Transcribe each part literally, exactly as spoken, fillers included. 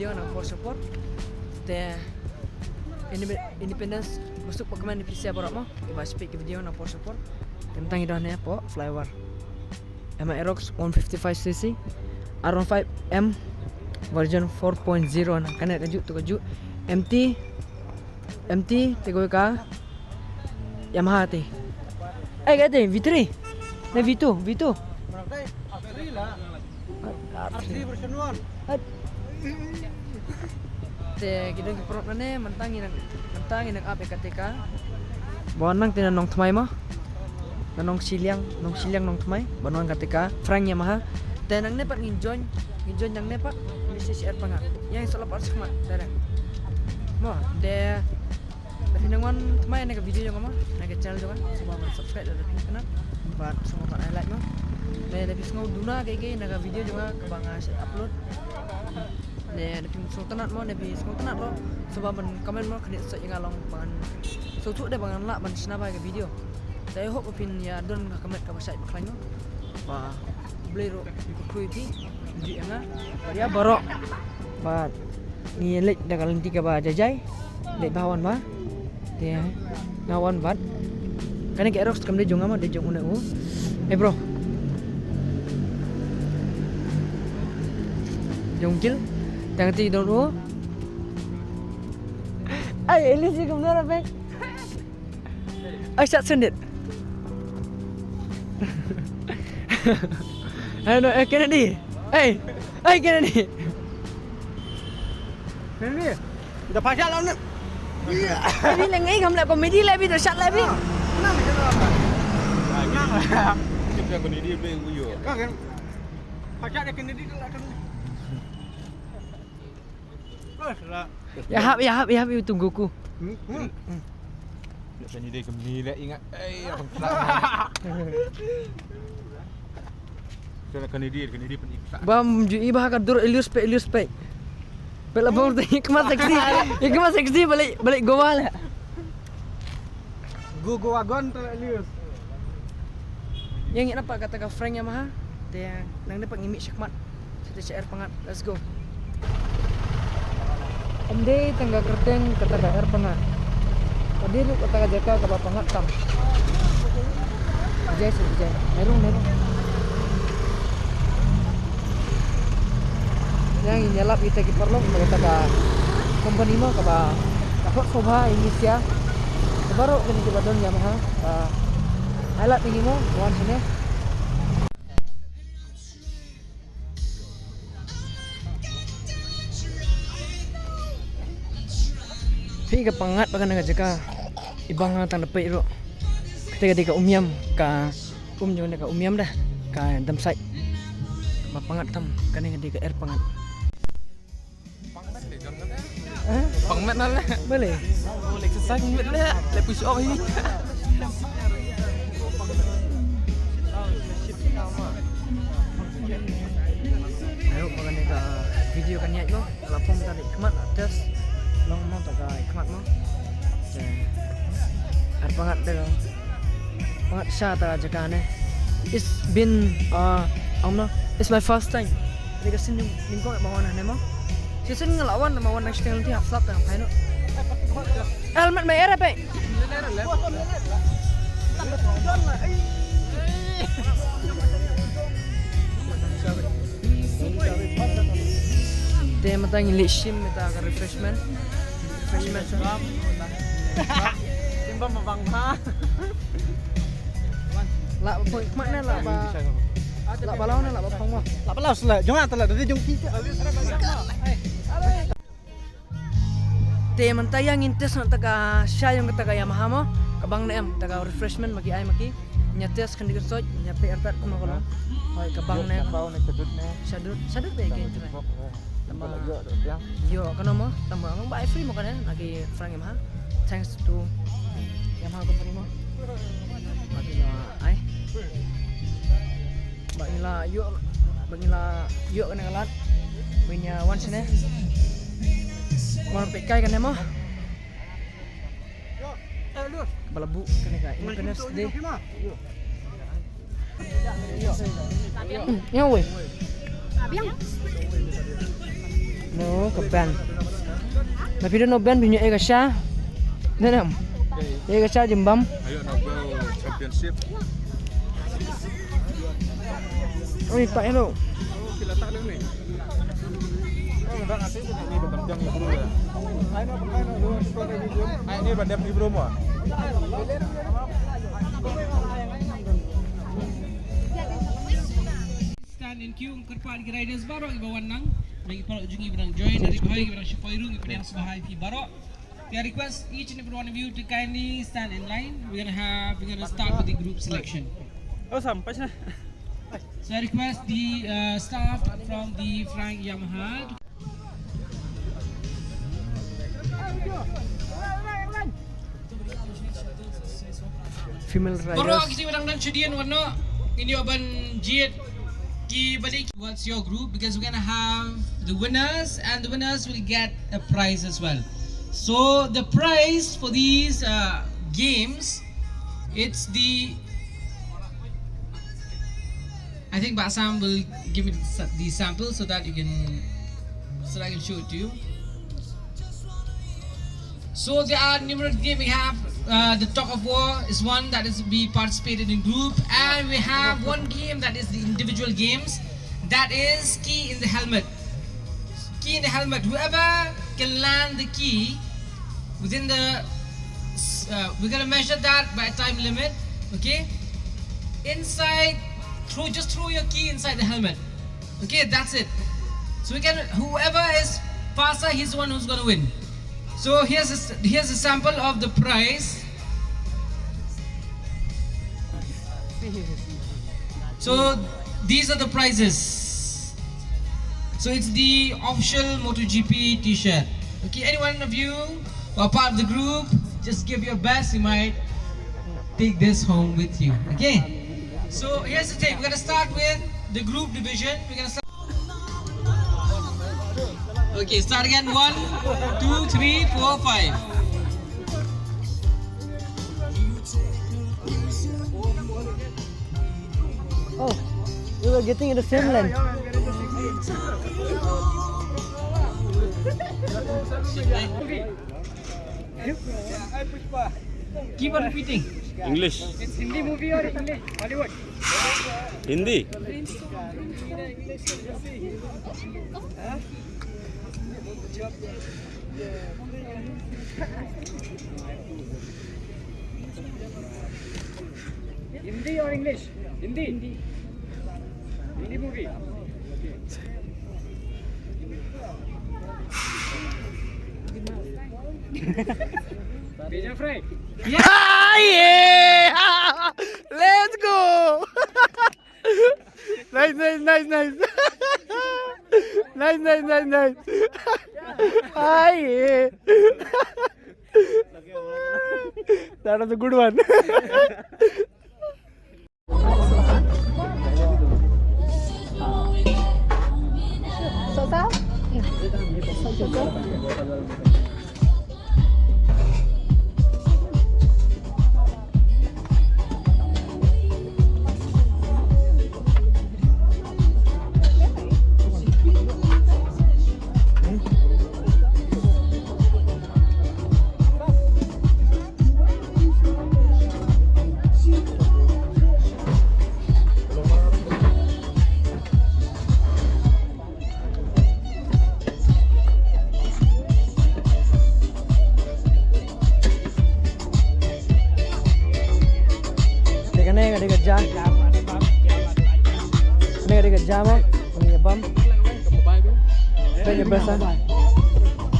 Video na por support. Te independence, masuk pokmen ni pisia borok mo. Iba speak video na por support. Tentang idoh ne po flyover. Emma Aerox one fifty-five C C, R one five M version four point zero na. Kane kaju tu kaju M T, M T te ka Yamaha te. Eh, kata V three. Na V two, V two. Te ki don ki prop na ne, mynta ngi nang, mynta ngi nang ap ïa kata ka. Ba nang te na Nongthymmai ma. Na Nongshiliang, Nongshiliang Nongthymmai, ba nang kata ka Frank Yamaha. Te nang ne pat ngin join, ngin join nang ne pat, ngin shisha er panga. Yang sala pat sma, te. Mo, te Lada phi nang wan thymmai na ka video jong nga mo, na ka channel jong nga, sngewbha ban subscribe lada phi kynnoh. Bad sngewbha ban ai like mo. Lada phi sngew duna kaei kaei na ka video jong nga kaba nga shait upload. Lada phi sngewtynnat mo, lada phi sngewtynnat mo, sngewbha ban comment mo, kane sait ïa nga long ban sngewthuh de ba ngan lah ban shna bha ïa ka video. Te I hope ba phin ïa don ka comment kaba shait ba khlaiñ mo. Ba U Blei ruh un kyrkhu ïa phi, un ju ïa nga. Bad ïa baroh. Bad ngi leit da ka lynti kaba jai jai. Leit bha wan bha. Te nga wan bad. Kane ka Aerox kam dei jong nga ma, dei jong une u. Hey bro. Jong Gil. Tang ti don u. Ai, Elis ji kumno ra pek. Ai, sat sendit. Hello, eh, Kennedy. Hey, hey, Kennedy. Kennedy. Dah pasal lah ni. Abi leng ai kam lah komedi lah, abi dah sat lah, abi. Kenapa? Kenapa? Kita komedi boleh guyu. Kan? Pasal dia Kennedy tu lah kan. Ïa hap, ïa hap, ïa hap, ïa tunggu ku. Hmm, hmm. Nak sani dei kemni lah ingat. Eh, abang. Kena kena dia, kena dia penyiksa. Bam ju i bah ka dur Elius pe, Elius pe. Pela bang tu ikma seksi. Ikma seksi balik, balik Goa lah. Go, go wagon tu Elius. Ïa ngi nampak kata ka Frank Yamaha. Te nang dei pat ngi mih shakhmat. Sha te sha Airpangat. Let's go. Em dei tang ka kyrteng kata ka Airpangat. Ka dei ruh kata ka jaka kaba pangat tam. Jai sha jai. Nerung nerung. Ïa ngi ïalap ïa kita ki paralok ba kata ka company mo kaba ka hok sngewbha ïa ngi sha. Baroh kine kiba don Yamaha ba ai lad ïa ngi mo wan shane. Phi ka pangat ba kane ka jaka. Ibang tang da peit ruh. Kata ka dei ka Umiam ka Um jong ne ka Umiam da ka dam sait. Ba pangat tam kane ka dei ka Airpangat. Pang met na le. Boleh. Boleh exercise met le. Le push up hi. Ayo, ba kane ka video kan ïaid mo. La pom ta dei khmat la test. Long mo ta ka khmat mo. Airpangat de. Pangat sha ta jaka ne. It's been uh, um, no, it's my first time. Dei ka sien nyngkong ba wan hangne mo. Shisien nga la wan, ma wan nang shteng lynti hap slap tang phai noh. Helmet mai era pe. Te mynta ngi leit shim mynta ka refreshment. Refreshment. Timbang ma bang ha. La ba poi khmat ne la ba. La ba law ne la ba phong mo. La ba law sla jong ata la da jong ki. Te mynta ïa ngin test na ta ka sha jong kata ka Yamaha mo. Ka bang ne em ta ka refreshment ma ki ai ma ki. Nya test kan dikit soj nya pe artat kuma ko lo. Hoi ka bang ne em. Shadut shadut be ke. Tama yo kano mo tama mo ba ai free mo kane na ki Frank Yamaha. Thanks to Yamaha company mo. Ba ki la ai. Ba ngi la ïoh ba ngi la ïoh kane ka lad. Ba ngi wan shane. Wan peit kai kane mo. Ba la buh kane ka Independence Day. Ïa wei. No, ka band. Na phi don no band phi nyo e ka sha. Nanam. E ka sha jimbam. Ayo na go championship. Oi, tak hello. Ai ni ba dep ni bro mo. Stand in queue, kyrpad ki riders baroh kiba wan nang. Nang ki paralok jong ngi kiba nang join, dari bhai kiba nang shu poi ruh, kiba nang shu bhai phi baroh. Can I request each and every one of you to kindly stand in line. We're gonna have, we're gonna start with the group selection. Oh, sampai sana. So I request the uh, staff from the Frank Yamaha to Female riders. Baroh kita ba dang don shuh wan noh, ngin ïoh ban jied ki ba dei towards your group because we're gonna have the winners and the winners will get a prize as well. So the prize for these uh, games, it's the I think Basam will give me the sa- the sample so that you can, so that I can show it to you. So there are numerous games. We have uh, the tug of war is one that is be participated in group, and we have one game that is the individual games, that is key in the helmet. Key in the helmet. Whoever can land the key within the, uh, we're gonna measure that by time limit. Okay, inside, throw, just throw your key inside the helmet. Okay, that's it. So we can, whoever is faster, he's the one who's gonna win. So here's a, here's a sample of the prize. So these are the prizes. So it's the official MotoGP T-shirt. Okay, any one of you who are part of the group, just give your best. You might take this home with you. Okay. So here's the thing. We're gonna start with the group division. We're gonna start. Okay, start again. One, two, three, four, five. Oh, we were getting in the same lane. Keep on repeating. English. It's Hindi movie or English? Bollywood? Hindi. Hindi or English? Hindi. Hindi. Hindi movie. Pizza fry. Yeah! Let's go! Nice, nice, nice, nice. Nice, nice, nice, nice. Hi. That was a good one. Te kane ka dei ka ja. Kane ka dei ka ja mo. Kane ka bam. Kane ka besa.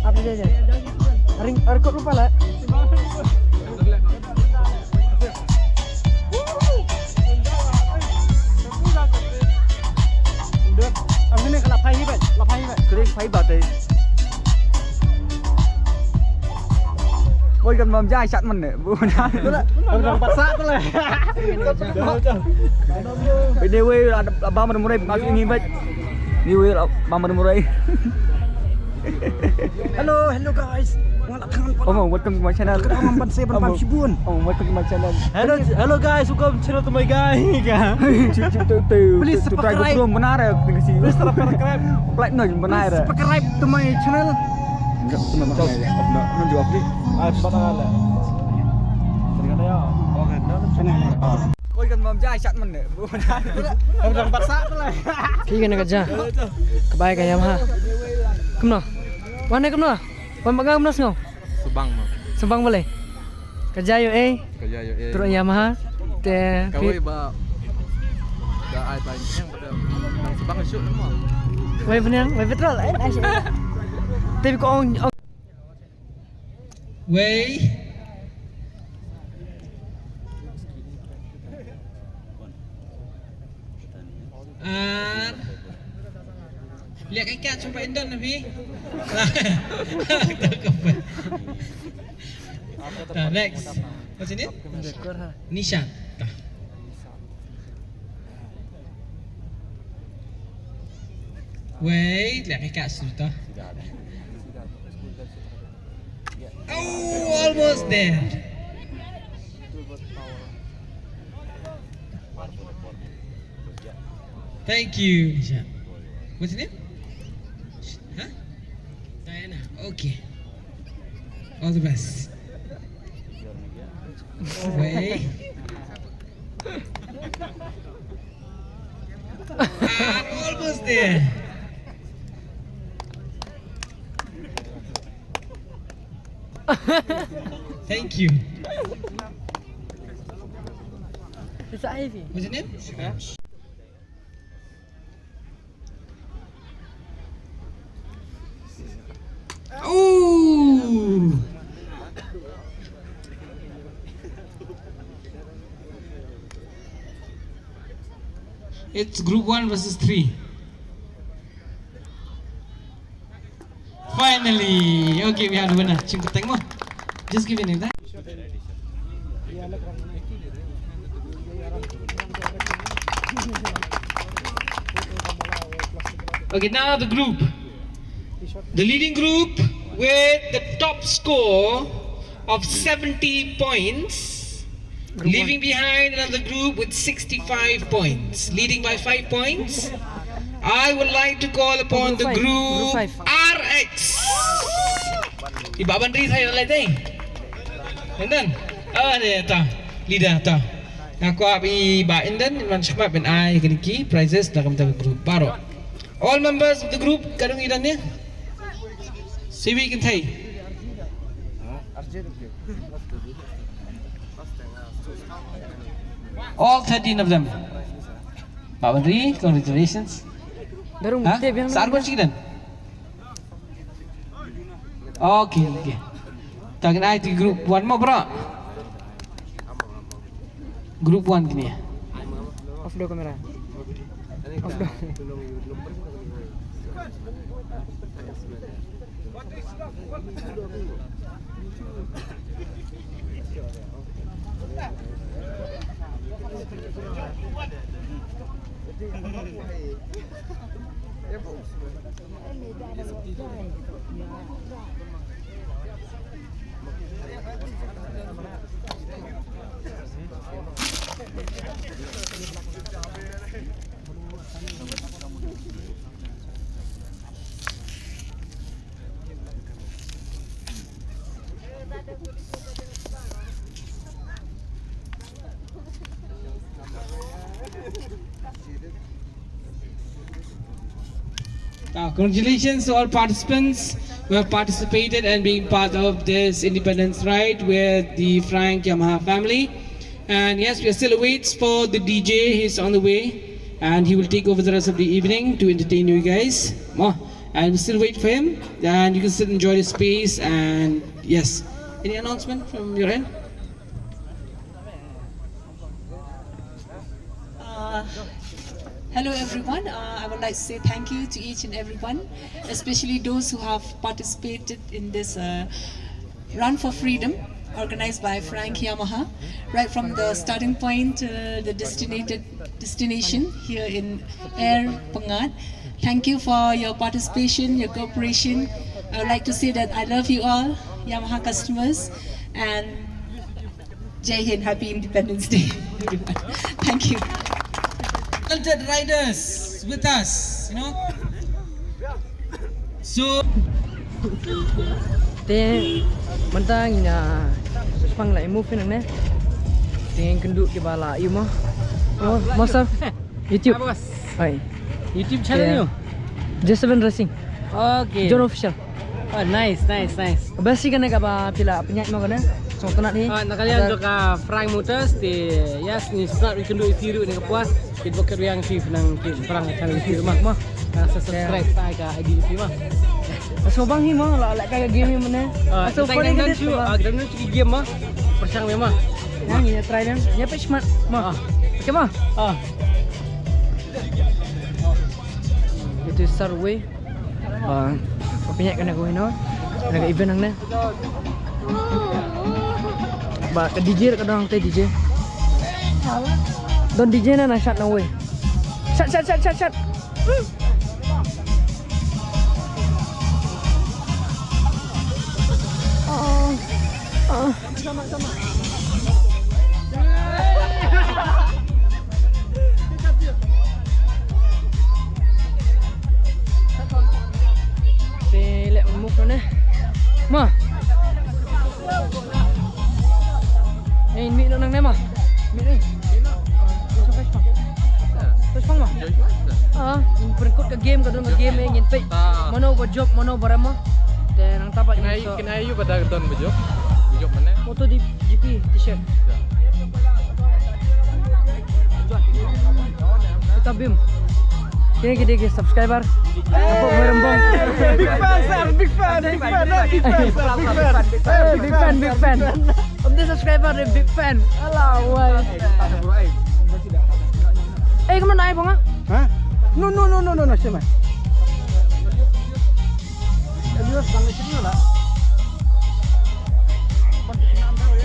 Apa dia je? Ring, rekod lupa lah. Ang hini ka la phai hi ba, la phai hi ba. Kring phai ba te. Oi, kan mam jai sat man ne. Bu na. Kan pasat le. Ini wei, ada bam ada murai, masuk ini ba. Ini wei, bam ada murai. Hello, hello guys. Nga la tang. Oh, welcome to my channel. Ka dang ban se ban pam shibun. Oh, welcome to my channel. Hello, hello guys, welcome to my guy. Please subscribe. Please subscribe to my channel. Ah, bata la. Oi, kan mam jai chat man ne. Dah empat satu lah. Ki kan ka ja. Ka bai ka Yamaha. Kumno? Wan ne kumno? Wan ba nga kumno sngew? Subang mo. Subang balei? Ka ja ïoh ei. Ka ja ïoh ei. Tru Yamaha. Te kawei ba da ai bai yang pada nang subang shu mo. Wei pynïang, wei petrol. Eh, ai shu. Te ko ong, ong. Wei. Ar. Lihat ikat sampai endon nabi. Nah, next. What's your name? Nishan. Nah. Wait, let me catch Suta. Oh, almost there. Thank you, Nishan. What's your name? Huh? Diana. Okay. All the best. Wait. I'm almost there. Thank you. What's your name? Ooh. It's group one versus three. Finally. Okay, we have a winner. Chim teng mo. Just give it like that. Okay, now the group. The leading group with the top score of seventy points, leaving behind another group with sixty-five points, leading by five points. I would like to call upon the group R X. Iba ban ri thai lai teng. And then, ah, ne ta, leader ta. Nga kwah ba i Bah Indan, man shkmat ban ai kine ki prizes na ka bynta ka group baroh. All members of the group, ka dang i dan ne? Siwi Kynthei. All thirteen of them. Bah Wanri, congratulations. Darung. Ha? Sar kon sidan. Okay, okay. Ta kin ai ti group one mo, bro. Group one kini. Off the camera. Off the. Now, congratulations to all participants who have participated and being part of this Independence Ride with the Frank Yamaha family. And yes, we are still awaits for the D J. He's on the way, and he will take over the rest of the evening to entertain you guys. Mo, and we still wait for him. And you can still enjoy the space. And yes, any announcement from your end? Uh, hello, everyone. Uh, I would like to say thank you to each and everyone, especially those who have participated in this uh, Run for Freedom, organized by Frank Yamaha, right from the starting point to the destinated destination here in Air Pangat. Thank you for your participation, your cooperation, I would like to say that I love you all, Yamaha customers, and Jai Hind, Happy Independence Day, everyone. Thank you. Talented riders with us, you know. So, te mynta ngi na Sosphang la move nang ne. Te ngi kynduh kiba la ïu mo. Oh, mo sir. YouTube. Apa, bos? Hai. YouTube channel you? J seven Racing. Okay. John Official. Oh, nice, nice, nice. Best hi kane kaba phi la pynïaid mo kane. Sngewtynnat hi. Ah, na ka liang jong ka Frank Motors te, yes, ngi sngewtynnat ïa kane ka pyrthei ruh ne ka pyrthei. Ki dei ki riang ki pynang ki pynang channel ki ruh ma. Ma. Ka subscribe sa ka I D ki ma. Sngewbang hi mo, la la ka game hi mo ne. Ah, sngewbang hi mo. Ah, kita nang game ma. Percang ma. Nang ïa try nang. Ïa pech mat ma. Ah. Okay ma. Ah. Itu survey. Ba, ba pynïaid kane ka wei no. Kane ka event hangne. Ba ka D J ka don hangte D J. Don D J na na shot na wei. Shot, shot, shot, shot, shot. Hmm. Oh. Oh. Te leh move noh ne. Ma. Eh, mih noh nangne ma. Mih noh. Sosphang ma. Ah, ngin pynkut ka game, ka don ka game eh, ngin peit mano ba jop, mano ba rem ma. Te nangta pat ngin sa. Kane ïa u ba da don ba jop. Ba jop mane? Moto di G P T-shirt. Kita bim. Kine ki dei ki subscriber. Big fan, sir. Big fan, big fan, big fan, sir. Big fan, sir. Big fan, big fan. Of the subscriber, the big fan. Alah, wai. Eh, kumno nai bonga? Ha? No, no, no, no, no, no, sima.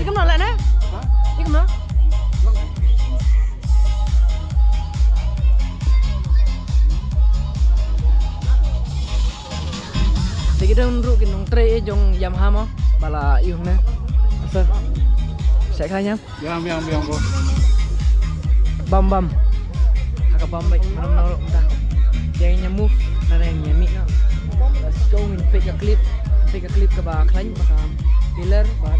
Ïa kumno lah ne? Ïa kumno? Te ki don ruh ki nongtrei jong Yamaha mo ba la ïoh ne. Sa. Sa ka nyam. Biang, biang, biang, bro. Bam, bam. Ha ka bam bike, mynno mynno ruh mynta. Ïa ngin ïa move, nane ngin ïa mih noh. Let's go, ngin peit ka clip, peit ka clip kaba khlaiñ, ba ka pillar, ba